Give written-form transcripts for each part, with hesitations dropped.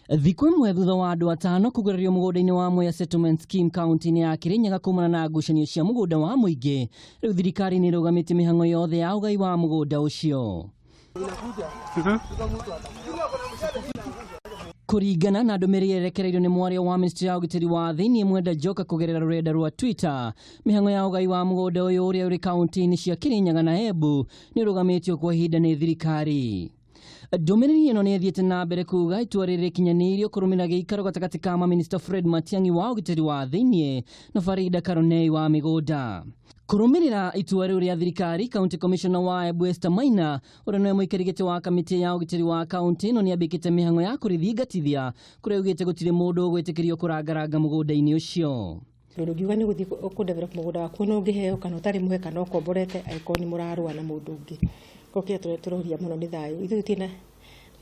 Thikũ ĩmwe thutha wa andũ atano kũgererio mũgũnda-inĩ wa Mwea Settlement Scheme kaunti-inĩ ya Kirinyaga kumana na ngucanio cia mũgũnda wa mũingĩ, rĩu thirikari nĩ ĩrũgamĩtie mĩhang'o yothe ya ũgai wa mũgũnda ũcio. Kũringana na ndũmĩrĩri ĩrekereirio nĩ mwaria wa ministry ya ũgitĩri wa thĩinĩ Mwenda Njoka kũgerera rũrenda rwa Twitter, mĩhang'o ya ũgai wa mũgũnda ũyũ ũrĩa ũrĩ kaunti-inĩ cia Kirinyaga na Embu nĩ ũrũgamĩtio kwa ihinda nĩ thirikari. Ndũmĩrĩri ĩno nĩ ĩthiĩte na mbere kuga itua rĩrĩ rĩkinyanĩirio kũrũmĩrĩra gĩikaro gatagatĩ ka mamĩnĩsta Fred Matiang'i wa ũgitĩri wa thĩinĩ na Farida Karonei wa mĩgũnda. Kũrũmĩrĩra itua rĩu rĩa thirikari, County Commissioner wa Embu Esther Maina ũrĩa nĩwe mũikarĩri gĩtĩ wa kamĩtĩ ya ũgitĩri wa kaunti ĩno nĩ ambĩkĩte mĩhang'o ya kũrĩthingatithia kũrĩa augĩte gũtirĩ mũndũ ũgwĩtĩkĩrio kũrangaranga mũgũnda-inĩ ũcio. Tondũ ũngiuga nĩ gũthiĩ kũ develop mũgũnda waku no ũngĩheo kana ũtarĩ mũhe kana ũkomborete angĩkorwo nĩ mũrarũa na mũndũ ũngĩ. Koguo kĩrĩa tũroria mũno nĩ thayũ. Ithuĩ tũtirĩ na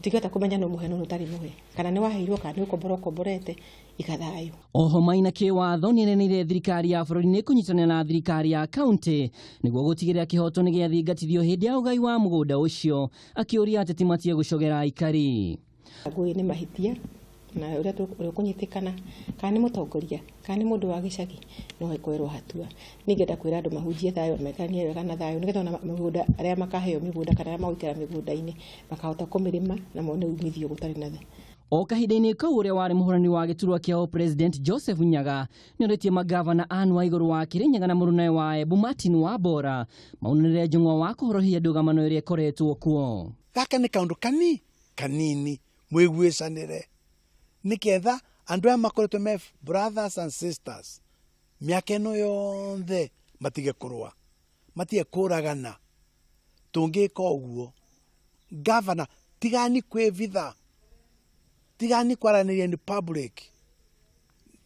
tũtingĩhota kũmenya nũ mũhe na nũ ũtarĩ mũhe, kana nĩ waheirwo kana nĩ gũkombora ũkomborete, iga thayũ. Oho Maina kĩwatho nĩ eranĩire thirikari ya bũrũri nĩ kũnyitanĩra na thirikari ya kaunti nĩguo gũtigĩrĩra kĩhoto nĩ gĩathingatithio hĩndĩ ya ũgai wa mũgũnda ũcio, akĩũria ateti matige gũcogera aikari. Ngũĩ nĩ mahĩtia na ũrĩa ũkũnyitĩkana kana nĩ mũtongoria kana nĩ mũndũ wa gĩcagi no ekwerwo hatua. Niĩ ingĩenda kwĩra andũ mahunjie thayũ na maikaranie wega na thayũ nĩgetha ona mĩgũnda arĩa makaheo mĩgũnda kana arĩa magũikara mĩgũnda-inĩ makahota kũmĩrĩma na mone umithio gũtarĩ na thĩ. O kahinda-inĩ kau ũrĩa warĩ mũhũrani wa gĩturwa kĩa President Joseph Nyaga nĩorĩtie magavana Anne Waigũrũ wa Kirinyaga na mũrunawe wa Embu Martin Wambora maunanĩre njũng'wa wa kũhorohia ndũgamano ĩrĩa ĩkoretwo kuo. Gaka nĩ kaũndũ kani kanini mwĩguĩcanĩre nĩketha andũ aya makoretwo me brothers and sisters mĩaka ĩno yonthe matige kũrũa, matige kũragana. Tũngĩka ũguo, gavana tigani kwĩbitha, tigani kwaranĩria in public,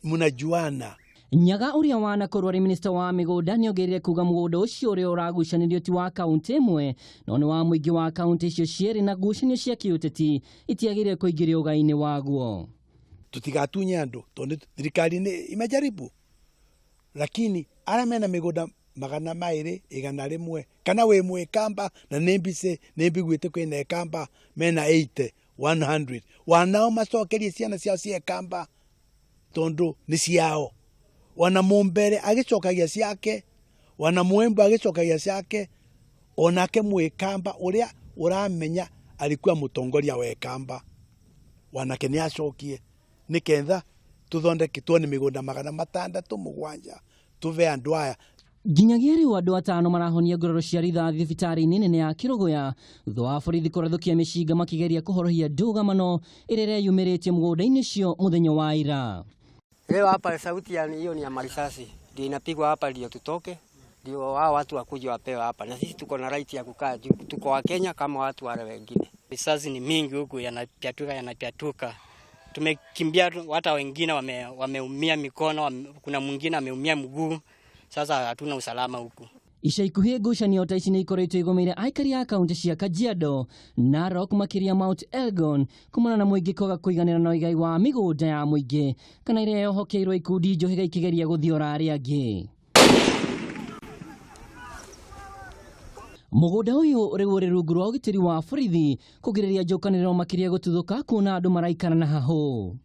mnajuana. Nyaga ũrĩa wanakorwo arĩ minista wa mĩgũnda nĩongereire kuga mũgũnda ũcio ũrĩa ũragucanĩrio ti wa kaunti ĩmwe no nĩ wa mũingĩ wa kaunti icio cierĩ na ngucanio cia kĩũteti itiagĩrĩire kũingĩria ũgai-inĩ waguo. Tũtigatunye andũ tondũ thirikari nĩ imejaribu, lakini arĩa mena mĩgũnda magana maĩrĩ igana rĩmwe kana wĩ mwĩkamba na nĩ mbice nĩ mbiguĩte kwĩna ekamba mena 80 100 wanao macokerie ciana ciao cia ekamba tondũ nĩ ciao. Wana mumbere agĩcokagia ciake, wana mwembo agĩcokagia ciake, onake mwĩkamba ũrĩa ũramenya alikuwa mũtongoria wa ekamba wanake nĩ acokie nĩketha tũthondeke tuone mĩgũnda 607 tũve andũ aya. Nginyagia rĩu andũ atano marahonia nguraro cia rithathi thibitarĩ-inĩ nene ya Kĩrũgũya thutha wa borithi kũrathũkia mĩcinga makĩgeria kũhorohia ndũgamano ĩrĩa ĩreyumĩrĩtie mũgũnda-inĩ ũcio mũthenya wa ira. Leo hapa sauti ya hiyo ni ya marisasi ndio inapigwa hapa, ndio tutoke, ndio hao watu wakuje wapewe hapa, na sisi tuko na right ya kukaa juu, tuko wa Kenya kama watu wale wengine. Risasi ni mingi huku, yanapyatuka yanapyatuka, tumekimbia hata wengine wameumia mikono, kuna mwingine ameumia mguu. Sasa hatuna usalama huku. Ica ikuhĩ ngucanio ta ici nĩ ikoretwo igũmĩire aikari a kaunti cia Kajiado, Narok, makĩria Mount Elgon kumana na mũingĩ kwaga kũiganĩra na ũigai wa mĩgũnda ya mũingĩ kana ĩrĩa yohokeirwo ikundi njũhĩga ikĩgeria gũthiora arĩa angĩ. Mũgũnda ũyũ rĩu ũrĩ rungu rwa ũgitĩri wa borithi kũgirĩrĩria njũkanĩrĩro makĩria gũtuthũka kuona andũ maraikara na hahũ.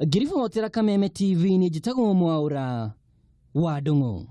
Ngĩribotera Kameme TV nĩ njĩtagwo Mwaũra wa Ndung'u.